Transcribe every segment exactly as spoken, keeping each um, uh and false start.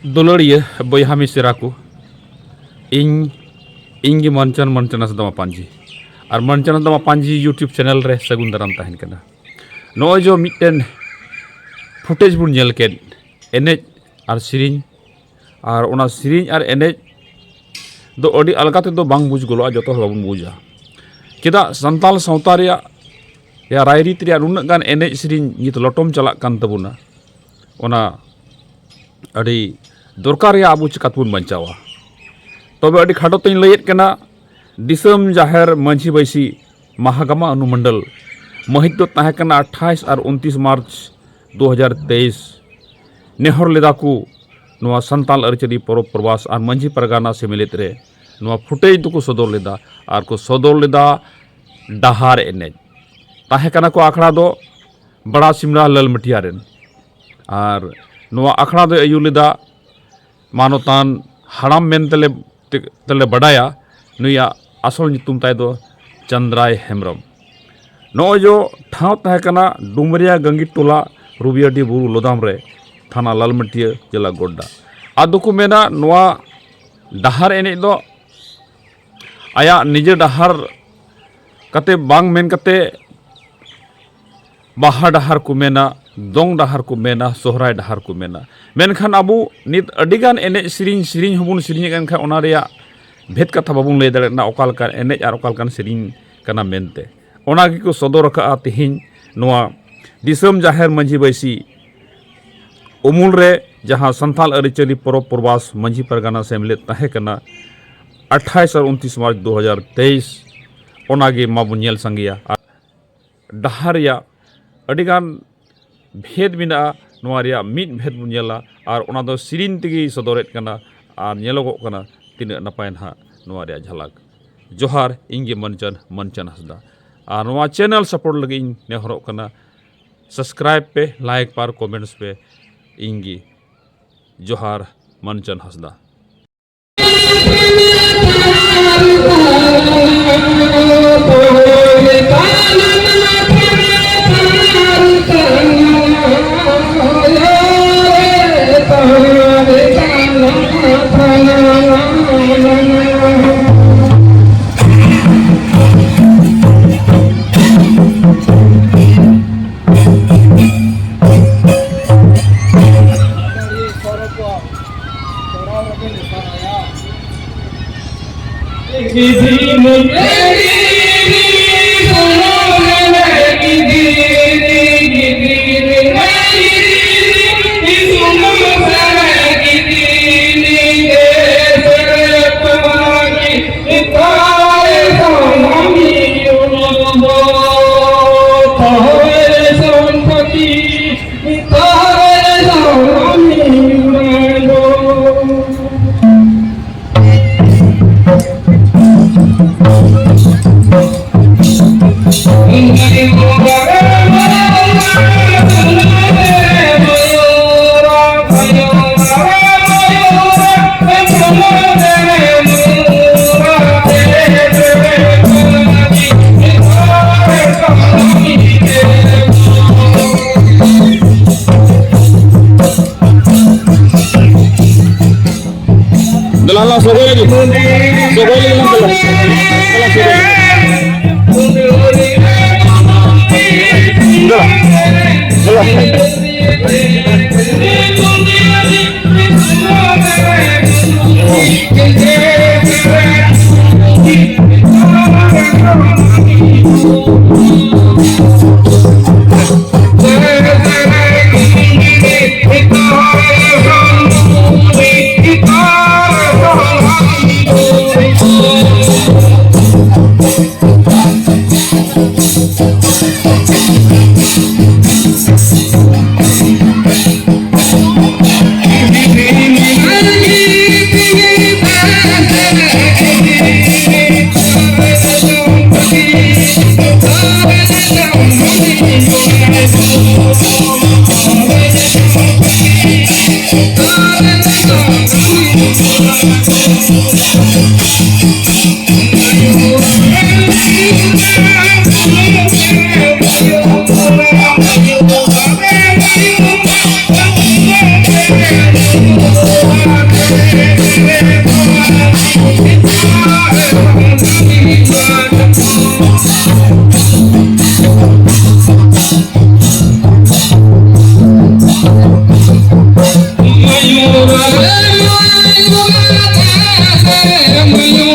ᱫᱩᱞᱟᱹᱲᱤᱭᱟᱹ ᱵᱚᱭᱦᱟ ᱢᱤᱥᱮᱨᱟ ᱠᱚ, ᱤᱧ ᱤᱧ ᱜᱮ ᱢᱟᱱᱪᱟᱱ ᱢᱟᱱᱪᱟᱱ ᱦᱟᱸᱥᱫᱟ ᱢᱟᱯᱟᱱᱡᱤ ᱟᱨ ᱢᱟᱱᱪᱟᱱ ᱦᱟᱸᱥᱫᱟ ᱢᱟᱯᱟᱱᱡᱤ YouTube ᱪᱮᱱᱮᱞ ᱨᱮ ᱥᱟᱹᱜᱩᱱ ᱫᱟᱨᱟᱢ ᱛᱟᱦᱮᱱ ᱠᱟᱱᱟ᱾ ᱱᱚᱜᱼᱚᱭ ᱡᱮ ᱢᱤᱫᱴᱮᱱ ᱯᱷᱩᱴᱮᱡᱽ ᱵᱚᱱ ᱧᱮᱞ ᱠᱮᱫ, ᱮᱱᱮᱡ ᱟᱨ ᱥᱮᱨᱮᱧ, ᱟᱨ ᱚᱱᱟ ᱥᱮᱨᱮᱧ ᱟᱨ ᱮᱱᱮᱡ ᱫᱚ ᱟᱹᱰᱤ ᱟᱞᱜᱟ ᱛᱮᱫᱚ ᱵᱟᱝ ᱵᱩᱡᱽ ᱜᱚᱞᱚᱜᱼᱟ, ᱡᱚᱛᱚ ᱦᱚᱲ ᱵᱟᱵᱚᱱ ᱵᱩᱡᱟ᱾ ᱪᱮᱫᱟᱜ ᱥᱟᱱᱛᱟᱞ ᱥᱟᱶᱛᱟ ᱨᱮᱭᱟᱜ ᱭᱟ ᱨᱟᱭᱨᱤᱛ ᱨᱮᱭᱟᱜ ᱱᱩᱱᱟᱹᱜ ᱜᱟᱱ ᱮᱱᱮᱡ ᱥᱮᱨᱮᱧ ᱱᱤᱛ ᱞᱚᱴᱚᱢ ᱪᱟᱞᱟᱜ ᱠᱟᱱ ᱛᱟᱵᱚᱱᱟ, ᱚᱱᱟ ᱟᱹᱰᱤ ᱫᱚᱨᱠᱟᱨ ᱨᱮᱭᱟᱜ ᱟᱵᱚ ᱪᱤᱠᱟᱛᱮᱵᱚᱱ ᱵᱟᱧᱪᱟᱣᱟ᱾ ᱛᱚᱵᱮ ᱟᱹᱰᱤ ᱠᱷᱟᱴᱚ ᱛᱮᱧ ᱞᱟᱹᱭᱮᱫ ᱠᱟᱱᱟ, ᱫᱤᱥᱚᱢ ᱡᱟᱦᱮᱨ ᱢᱟᱹᱡᱷᱤ ᱵᱟᱹᱭᱥᱤ ᱢᱟᱦᱟᱜᱟᱢᱟ ᱚᱱᱩᱢᱚᱱᱰᱚᱞ ᱢᱟᱹᱦᱤᱛ ᱫᱚ ᱛᱟᱦᱮᱸ ᱠᱟᱱᱟ ᱟᱴᱷᱟᱥ ᱟᱨ ᱩᱱᱛᱤᱥ ᱢᱟᱨᱪ ᱫᱩ ᱦᱟᱡᱟᱨ ᱛᱮᱭᱤᱥ᱾ ᱱᱮᱦᱚᱨ ᱞᱮᱫᱟ ᱠᱚ ᱱᱚᱣᱟ ᱥᱟᱱᱛᱟᱞ ᱟᱹᱨᱤᱪᱟᱹᱞᱤ ᱯᱚᱨᱚᱵᱽ ᱯᱚᱨᱵᱟᱥ ᱟᱨ ᱢᱟᱹᱡᱷᱤ ᱯᱟᱨᱜᱟᱱᱟ ᱥᱮᱢᱞᱮᱫ ᱨᱮ ᱱᱚᱣᱟ ᱯᱷᱩᱴᱮᱡᱽ ᱫᱚᱠᱚ ᱥᱚᱫᱚᱨ ᱞᱮᱫᱟ, ᱟᱨ ᱠᱚ ᱥᱚᱫᱚᱨ ᱞᱮᱫᱟ ᱰᱟᱦᱟᱨ ᱮᱱᱮᱡ᱾ ᱛᱟᱦᱮᱸ ᱠᱟᱱᱟ ᱠᱚ ᱟᱠᱷᱲᱟ ᱫᱚ ᱵᱟᱲᱟ ᱥᱤᱢᱲᱟ ᱞᱟᱞᱢᱟᱹᱴᱤᱭᱟ ᱨᱮᱱ, ᱟᱨ ᱱᱚᱣᱟ ᱟᱠᱷᱲᱟ ᱫᱚᱭ ᱟᱹᱭᱩᱨ ᱞᱮᱫᱟ ᱢᱟᱱᱚᱛᱟᱱ ᱦᱟᱲᱟᱢ ᱢᱮᱱᱛᱮᱞᱮ ᱛᱮᱞᱮ ᱵᱟᱰᱟᱭᱟ᱾ ᱱᱩᱭᱟᱜ ᱟᱥᱚᱞ ᱧᱩᱛᱩᱢ ᱛᱟᱭ ᱫᱚ ᱪᱟᱸᱫᱽᱨᱟᱭ ᱦᱮᱢᱵᱨᱚᱢ᱾ ᱱᱚᱜᱼᱚᱭ ᱡᱚ ᱴᱷᱟᱶ ᱛᱟᱦᱮᱸ ᱠᱟᱱᱟ ᱰᱩᱢᱨᱤᱭᱟ ᱜᱟᱝᱜᱤ ᱴᱚᱞᱟ, ᱨᱩᱵᱤᱭᱟᱰᱤ ᱵᱩᱨᱩ ᱞᱚᱫᱟᱢ ᱨᱮ, ᱛᱷᱟᱱᱟ ᱞᱟᱞᱢᱟᱹᱴᱤᱭᱟᱹ, ᱡᱮᱞᱟ ᱜᱳᱰᱰᱟ᱾ ᱟᱫᱚ ᱠᱚ ᱢᱮᱱᱟ ᱱᱚᱣᱟ ᱰᱟᱦᱟᱨ ᱮᱱᱮᱡ ᱫᱚ ᱟᱭᱟᱜ ᱱᱤᱡᱮ ᱰᱟᱦᱟᱨ ᱠᱟᱛᱮ ᱵᱟᱝ ᱢᱮᱱ ᱠᱟᱛᱮ ᱵᱟᱦᱟ ᱰᱟᱦᱟᱨ ᱠᱚ ᱢᱮᱱᱟ, ᱫᱚᱝ ᱰᱟᱦᱟᱨ ᱠᱚ ᱢᱮᱱᱟ, ᱥᱚᱦᱨᱟᱭ ᱰᱟᱦᱟᱨ ᱠᱚ ᱢᱮᱱᱟ᱾ ᱢᱮᱱᱠᱷᱟᱱ ᱟᱵᱚ ᱱᱤᱛ ᱟᱹᱰᱤᱜᱟᱱ ᱮᱱᱮᱡ ᱥᱮᱨᱮᱧ, ᱥᱮᱨᱮᱧ ᱦᱚᱸᱵᱚᱱ ᱥᱮᱨᱮᱧᱮᱫ ᱠᱟᱱ ᱠᱷᱟᱱ ᱚᱱᱟ ᱨᱮᱭᱟᱜ ᱵᱷᱮᱫ ᱠᱟᱛᱷᱟ ᱵᱟᱵᱚᱱ ᱞᱟᱹᱭ ᱫᱟᱲᱮᱭᱟᱜ ᱠᱟᱱᱟ, ᱚᱠᱟ ᱞᱮᱠᱟᱱ ᱮᱱᱮᱡ ᱟᱨ ᱚᱠᱟ ᱞᱮᱠᱟᱱ ᱥᱮᱨᱮᱧ ᱠᱟᱱᱟ ᱢᱮᱱᱛᱮ᱾ ᱚᱱᱟ ᱜᱮᱠᱚ ᱥᱚᱫᱚᱨ ᱟᱠᱟᱫᱼᱟ ᱛᱮᱦᱮᱧ ᱱᱚᱣᱟ ᱫᱤᱥᱚᱢ ᱡᱟᱦᱮᱨ ᱢᱟᱹᱡᱷᱤ ᱵᱟᱹᱭᱥᱤ ᱩᱢᱩᱞ ᱨᱮ, ᱡᱟᱦᱟᱸ ᱥᱟᱱᱛᱟᱞ ᱟᱹᱨᱤᱪᱟᱹᱞᱤ ᱯᱚᱨᱚᱵᱽ ᱯᱚᱨᱵᱟᱥ ᱢᱟᱹᱡᱷᱤ ᱯᱟᱨᱜᱟᱱᱟ ᱥᱮᱢᱞᱮᱫ ᱛᱟᱦᱮᱸ ᱠᱟᱱᱟ ᱟᱴᱷᱟᱥ ᱟᱨ ᱩᱱᱛᱤᱥ ᱢᱟᱨᱪ ᱫᱩ ᱦᱟᱡᱟᱨ ᱛᱮᱭᱤᱥ᱾ ᱚᱱᱟᱜᱮ ᱢᱟᱵᱚᱱ ᱧᱮᱞ ᱥᱟᱸᱜᱮᱭᱟ᱾ ᱟᱨ ᱰᱟᱦᱟᱨ ᱨᱮᱭᱟᱜ ᱟᱹᱰᱤᱜᱟᱱ ᱵᱷᱮᱫᱽ ᱢᱮᱱᱟᱜᱼᱟ, ᱱᱚᱣᱟ ᱨᱮᱭᱟᱜ ᱢᱤᱫ ᱵᱷᱮᱫᱽ ᱵᱚᱱ ᱧᱮᱞᱟ, ᱟᱨ ᱚᱱᱟ ᱫᱚ ᱥᱮᱨᱮᱧ ᱛᱮᱜᱮᱭ ᱥᱚᱫᱚᱨᱮᱫ ᱠᱟᱱᱟ᱾ ᱟᱨ ᱧᱮᱞᱚᱜᱚᱜ ᱠᱟᱱᱟ ᱛᱤᱱᱟᱹᱜ ᱱᱟᱯᱟᱭ ᱱᱟᱦᱟᱜ ᱱᱚᱣᱟ ᱨᱮᱭᱟᱜ ᱡᱷᱟᱞᱟᱠ᱾ ᱡᱚᱦᱟᱨ, ᱤᱧ ᱜᱮ ᱢᱟᱱᱪᱟᱱ, ᱢᱟᱱᱪᱟᱱ ᱦᱟᱸᱥᱫᱟ᱾ ᱟᱨ ᱱᱚᱣᱟ ᱪᱮᱱᱮᱞ ᱥᱟᱯᱳᱨᱴ ᱞᱟᱹᱜᱤᱫ ᱤᱧ ᱱᱮᱦᱚᱨᱚᱜ ᱠᱟᱱᱟ, ᱥᱟᱵᱥᱠᱨᱟᱭᱤᱵ ᱯᱮ, ᱞᱟᱭᱤᱠ ᱯᱟᱨ ᱠᱚᱢᱮᱱᱴᱥ ᱯᱮ᱾ ᱤᱧ ᱜᱮ ᱡᱚᱦᱟᱨ, ᱢᱟᱱᱪᱟᱱ ᱦᱟᱸᱥᱫᱟ᱾ ᱫᱮᱞᱟ ᱞᱟᱝ ᱥᱚᱜᱚᱭ ᱞᱟᱹᱜᱤᱫ᱾ ᱥᱚᱜᱚᱭ ᱞᱟᱹᱜᱤᱫ ᱞᱟᱝ ᱪᱟᱞᱟᱜᱼᱟ᱾ ᱫᱮᱞᱟ, ᱥᱚᱜᱚᱭ ᱞᱟᱹᱜᱤᱫ᱾ ᱫᱮᱞᱟ᱾ ᱫᱮᱞᱟ᱾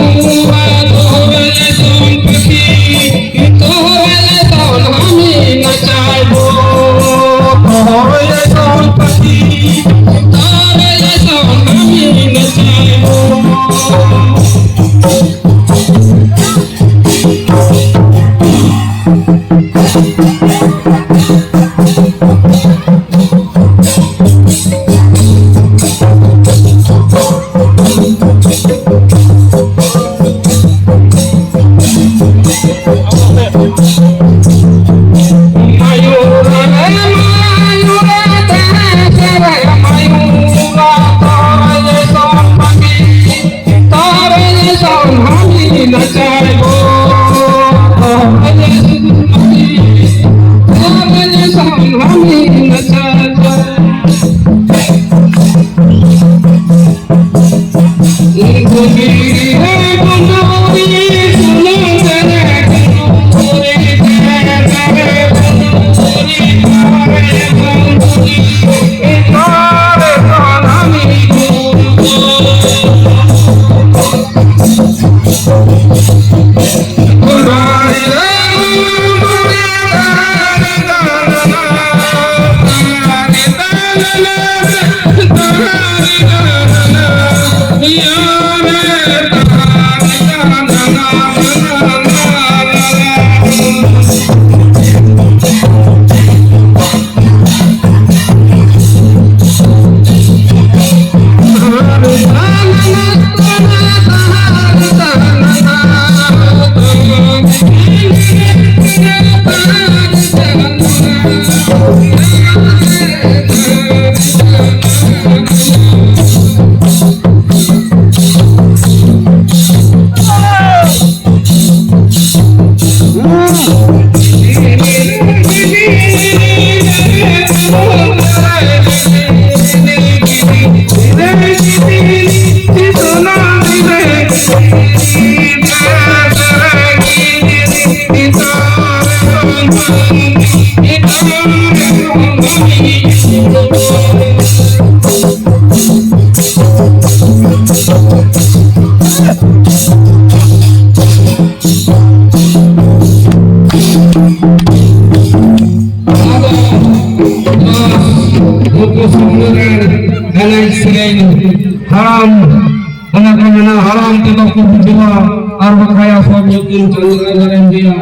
ᱱᱩᱠᱩ ᱥᱟᱢᱱᱮ ᱨᱮ ᱮᱱᱮᱡ ᱥᱮᱨᱮᱧ ᱦᱟᱲᱟᱢ, ᱚᱱᱟ ᱠᱚ ᱢᱮᱱᱟ, ᱦᱟᱲᱟᱢ ᱛᱮᱫᱚ ᱠᱚ ᱵᱩᱡᱷᱟᱹᱣᱟ, ᱟᱨ ᱵᱟᱠᱷᱟᱡ ᱟᱥᱚᱞ ᱧᱩᱛᱩᱢ ᱪᱟᱸᱫᱳ ᱨᱟᱡᱟ ᱨᱮᱱ ᱜᱮᱭᱟ᱾